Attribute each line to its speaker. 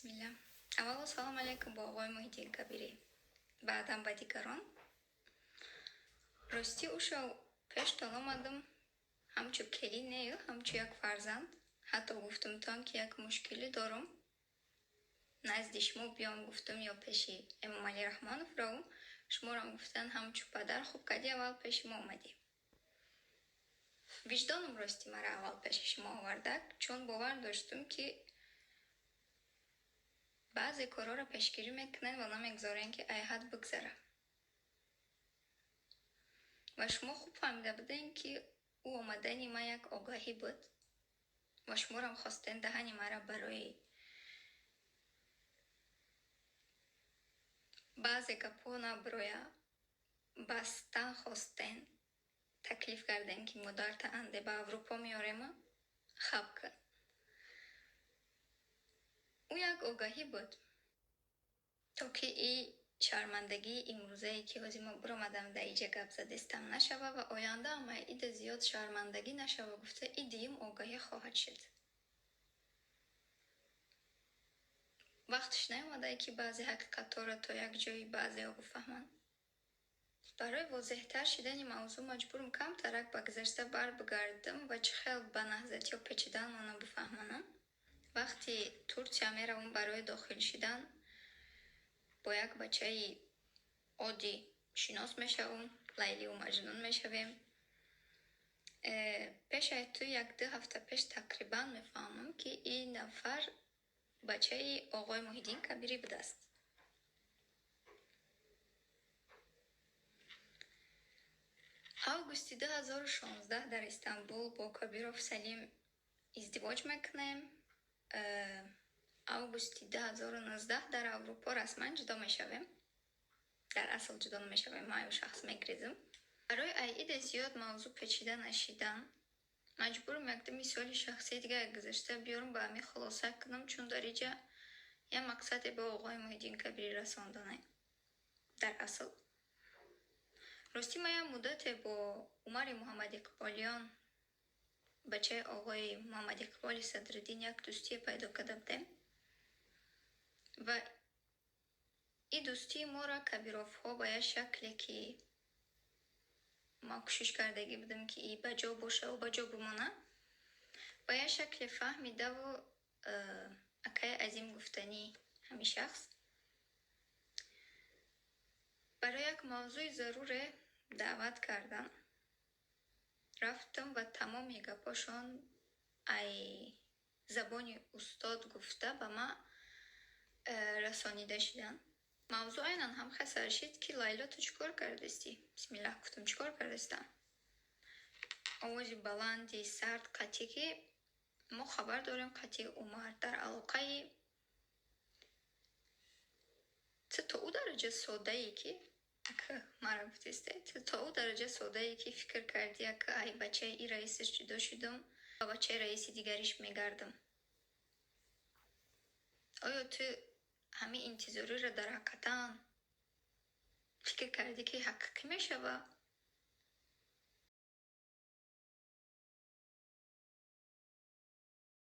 Speaker 1: Бисмилла. Аввало, салом алейкум бо оғои Муҳиддин Кабирӣ, баъдан ба дигарон. Ростӣ, ӯшав пештон омадам ҳамчу келин нею, ҳамчу як фарзанд. Ҳатто гуфтумтон, ки як мушкилӣ дорум, назди шумо биём гуфтум ё пеши Эмомалӣ Раҳмонов равм. Шуморам гуфтан, ҳамчу падар хуб кардӣ, аввал пеши мо омадӣ. Виҷдоном, рости, мара аввал пеши шумо овардак, чун бовар доштум, ки баъзе корҳоро пешгирӣ мекунед ва намегузорем, ки ай ҳад бигзара. Ва шумо хуб фаҳмида будем, ки ӯ омадани ман як огаҳӣ буд ва шуморам хостем даҳани мара барои баъзе гапҳо наброя бастан хостен, таклиф кардем, ки модарта анде ба Аврупо меорема, хаб кун. Ӯ як огаҳӣ буд, то ки и шармандагии имрӯзае, ки ҳозир ма биромадам дар иҷа гап задистам, нашава ва оянда ҳам ида зиёд шармандагӣ нашава гуфта, и дуюм огаҳӣ хоҳад шуд. Вақташ наомадае, ки баъзе ҳақиқатҳоро то як ҷои баъзеҳо бифаҳманд. Барои возеҳтар шидани мавзӯъ маҷбурм камтарак ба гузашта барбигардам ва чӣ хел ба наҳзатиҳо печиданмонро бифаҳмонам. Вақти Турсия меравам барои дохил шидан, бо як бачаи оддӣ шинос мешавам, Лайливу Маҷнун мешавем. Пешаи ту як-ду ҳафта пеш тақрибан мефаҳмам, ки ин нафар бачаи оғои Муҳиддин Кабирӣ будааст. Августи 2016 дар Истанбул бо Кабиров Салим издивоҷ мекунем. Августи 2019 дар Аврупо расман ҷудо мешавем. Дар асл ҷудо намешавем, ман аю шахс мегрезам. Барои айида зиёд мавзӯъ печида нашидан маҷбурам якду мисоли шахсии дигар гузашта биёрам, ба ҳамин хулоса кунам, чун дар иҷа як мақсаде ба оғои Муҳиддин Кабирӣ расондане. Дар асл, ростӣ, ман як муддате бо Умари Муҳаммадиқболиён, бачаи оғои Муҳаммадиқболи Садриддин, як дӯстие пайдо карда будем ва и дӯстии моро кабировҳо ба як шакле, ки ман кӯшиш кардагӣ будам, ки и ба ҷо бошаву ба ҷо бимона, ба як шакле фаҳмидаву акаи Азим гуфтанӣ ҳамин шахс барои як мавзӯи заруре даъват кардан. Рафтам ва тамоми гапҳошон ай забони устод гуфта ба ман расонида шиданд. Мавзӯъ айнан ҳам хел шид, ки «Лайло, ту чӣ кор кардастӣ?» Бисмиллаҳ, гуфтам, чӣ кор кардастам? Овози баланди сард қатъӣ, ки мо хабар дорем, қатъи Умар дар алоқаи ту, то ӯ дараҷа соддае, ки ака мара гуфтесте, ту то ӯ дараҷа соддае, ки фикр кардӣ, ака ай бачаи и раисаш ҷудо шудум, ба бачаи раиси дигариш мегардам. Оё ту ҳамин интизориро дар ҳақиқатан фикр кардӣ, ки ҳақиқӣ мешава?